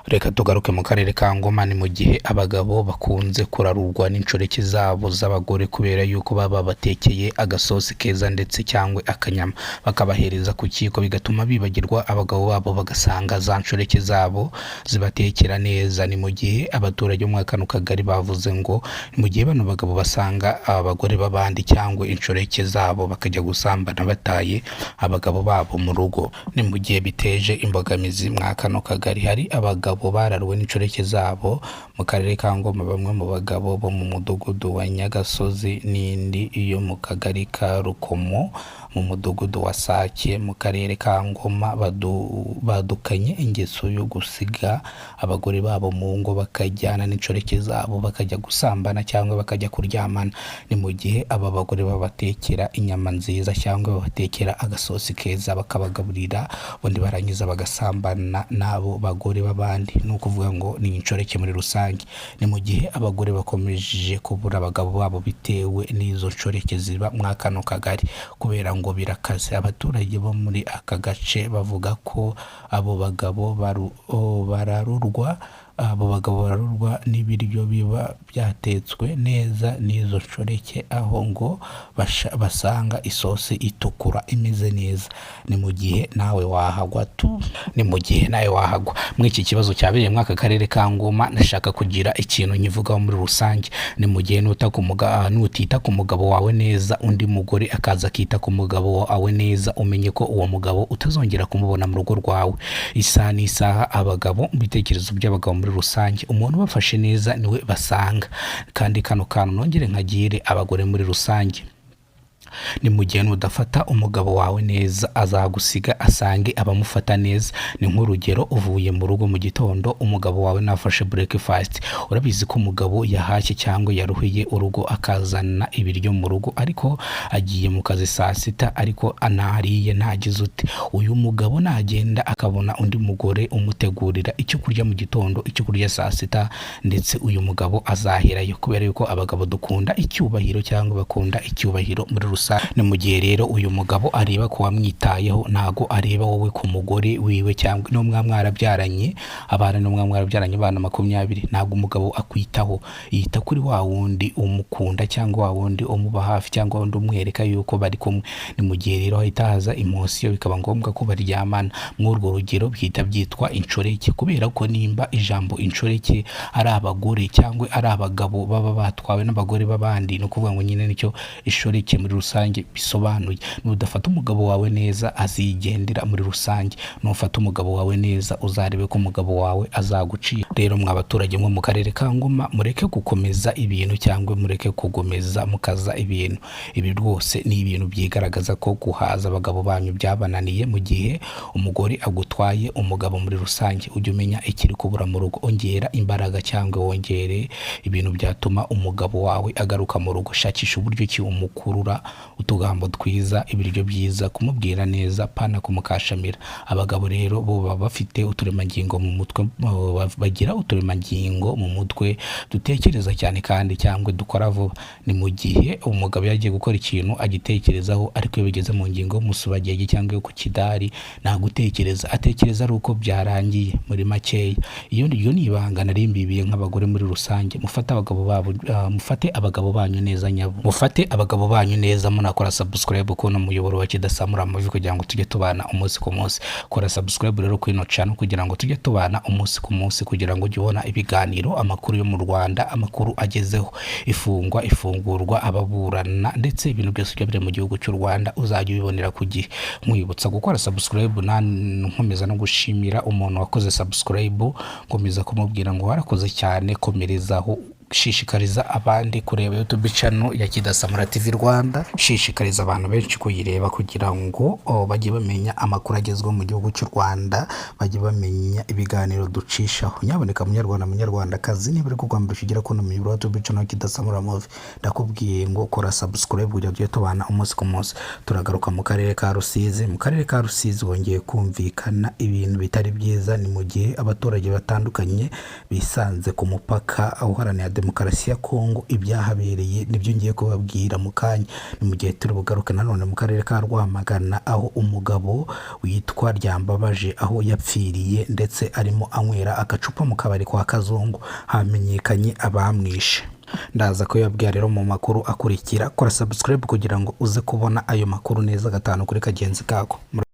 Reka tugaruke mu karere ka Ngoma. Ni mu gihe abagabo bakunze kurarurwa n'inshoreke zabo z'abagore, kubera yuko baba batekeye agasosi keza ndetse cyangwa akanyama, bakabahereza ku kiko, bigatuma bibagirwa abagabo babo, bagasanga za nshoreke zabo zibatekera neza. Ni mu gihe abaturage bo muri kano kagari bavuze ngo ni mu gihe bano bagabo basanga abagore b'abandi cyangwa inshoreke zabo, bakajya gusambana bataye abagabo babo mu rugo. Ni mu gihe biteje imbogamizi mwa kano kagari. Hari abagabo bararuwe n'inshoreke zabo mu karere ka Ngoma. Bamwe mu bagabo bo mu mudugudu wa Nyagasozi n'indi yo mu kagari ka Rukomo mu mudugudu wa Sake mu karere ka Ngoma badukanye ingeso yo gusiga abagore babo mu ngo, bakajyana n'inshoreke zabo, bakajya gusambana cyangwa bakajya kuryamana. Ni mu gihe aba bagore babatekera inyama nziza cyangwa babatekera agasosi keza, bakabagaburira, ubundi barangiza bagasambana n'abo bagore b'abandi, ni ukuvuga ngo ni inshoreke muri rusange. Ni mu gihe abagore bakomeje kubura abagabo babo bitewe n'izo nshoreke ziba muri kano kagari, kubera ngo birakaze. Abaturage bo muri aka gace bavuga ko abo bagabo bararurwa, abo bagabo bararurwa n'ibiryo biba byatetswe neza n'izo nshoreke, aho ngo basanga isosi itukura imeze neza. Ni mu gihe nawe wahagwa tu, ni mu gihe nawe wahagwa. Muri iki kibazo cyabereye muri aka karere ka Ngoma, ndashaka kugira ikintu nkivugaho muri rusange. Ni mu gihe nutita ku mugabo wawe neza, undi mugore akaza akita ku mugabo wawe neza, umenye ko uwo mugabo utazongera kumubona mu rugo rwawe. Isaha n'isaha abagabo, mu bitekerezo by'abagabo muri rusange, umuntu ubafashe neza niwe basanga. Kandi kano kantu nongere nkagire abagore muri rusange: ni mu gihe nudafata umugabo wawe neza, azagusiga asange abamufata neza. Ni nk'urugero, uvuye mu rugo mu gitondo, umugabo wawe nafashe breakfast. Urabizi ko umugabo yahashye cyangwa yaruhiye urugo, akazana ibiryo mu rugo, ariko agiye mu kazi saa 6, ariko anariye ntagize ute. Uyu mugabo nagenda akabona undi mugore umutegurira icyo kurya mu gitondo, icyo kurya saa 6, ndetse uyu mugabo azaherayo, kubera yuko abagabo dukunda icyubahiro cyangwa bakunda icyubahiro muri rusange. Ni mu gihe rero uyu mugabo areba ku wamwitayeho, ntago areba wowe ku mugore wiwe, cyangwa no mwarabyaranye abana, no mwarabyaranye abana 20, ntabwo umugabo akwitaho. Yita kuri wa wundi umukunda, cyangwa wa wundi umuba hafi, cyangwa wundi umwereka yuko bari kumwe. Ni mu gihe rero hahita haza emotion, bikaba ngombwa ko baryamana. Muri urwo rugero bihita byitwa inshoreke, kubera ko nimba ijambo inshoreke ari abagore cyangwa ari abagabo baba batwawe n'abagore b'abandi, ni ukuvuga ngo nyine nicyo inshoreke muri rusange bisobanuye. Nudafata umugabo wawe neza, azigendera muri rusange. Nufata umugabo wawe neza, uzarebe ko umugabo wawe azagucira. Rero mwa baturage mwo mu karere ka Ngoma, mureke gukomeza ibintu cyangwa mureke kugomeza mukaza ibintu. Ibi rwose ni ibintu byigaragaza ko guhaza abagabo banyu byabananiye. Mu gihe umugore agutwaye umugabo muri rusange, ujye umenya ikiri kubura mu rugo, ongera imbaraga cyangwa wongere ibintu byatuma umugabo wawe agaruka mu rugo. Shakisha uburyo ki umukurura, utugambo twiza, ibiryo byiza, kumubwira neza, pana kumukashamira. Abagabo rero bo baba bafite uturemangingo mu mutwe, bagira uturemangingo mu mutwe dutekereza cyane kandi cyangwa dukora vuba. Ni mu gihe umugabo iyo agiye gukora ikintu agitekerezaho, ariko iyo bigeze mu ngingo y'umusubagege cyangwa yo ku kidari, nta gutekereza, atekereza ari uko byarangiye. Muri makeya, iyo ryo ni ibanga nari mbibiye nk'abagore muri rusange. Mufate abagabo babo, mufate abagabo banyu neza nyabo, mufate abagabo banyu neza. Munakora subscribe kuno muyoboro wa Kidasamura Amavi kugira ngo tujye tubana umunsi ku munsi. Kora subscribe rero kuri ino channel kugira ngo tujye tubana umunsi ku munsi, kugira ngo ujye ubona ibiganiro, amakuru yo mu Rwanda, amakuru agezeho, ifungwa, ifungurwa, ababurana, ndetse ibintu byose bijya biri mu gihugu cy'u Rwanda uzajya ubibonera ku gihe. Nkwibutsa gukora subscribe, na nkomeza no gushimira umuntu wakoze subscribe, nkomeza kumubwira ngo warakoze cyane, komerezaho, shishikariza abandi kureba YouTube channel ya Kidasamura TV Rwanda, shishikariza abantu benshi kuyireba kugira ngo bajye bamenya amakuru agezweho mu gihugu cy'u Rwanda, bajye bamenya ibiganiro ducishaho. Nyaboneka munyarwanda, munyarwandakazi, niba uri kugwambira ukigera kuno muyoboro wa YouTube channel Kidasamura Movie, ndakubwiye ngo kora subscribe kugira tujye tubana umunsi ku munsi. Turagaruka mu karere ka Rusizi. Mu karere ka Rusizi hongeye kumvikana ibintu bitari byiza. Ni mu gihe abaturage batandukanye bisanze ku mupaka uharanira Demokarasi ya Kongo, ibyahabereye nibyo ngiye kubabwira mu kanya. Ni mu gihe turi bugaruke nanone mu karere ka Rwamagana, aho umugabo witwa Ryambabaje aho yapfiriye ndetse arimo anywera agacupa mu kabari kwa Kazungu, hamenyekanye abamwishe. Ndaza kuyabwira rero mu makuru akurikira. Kora subscribe kugira ngo uze kubona ayo makuru neza gatanu kuri kagenzi kako.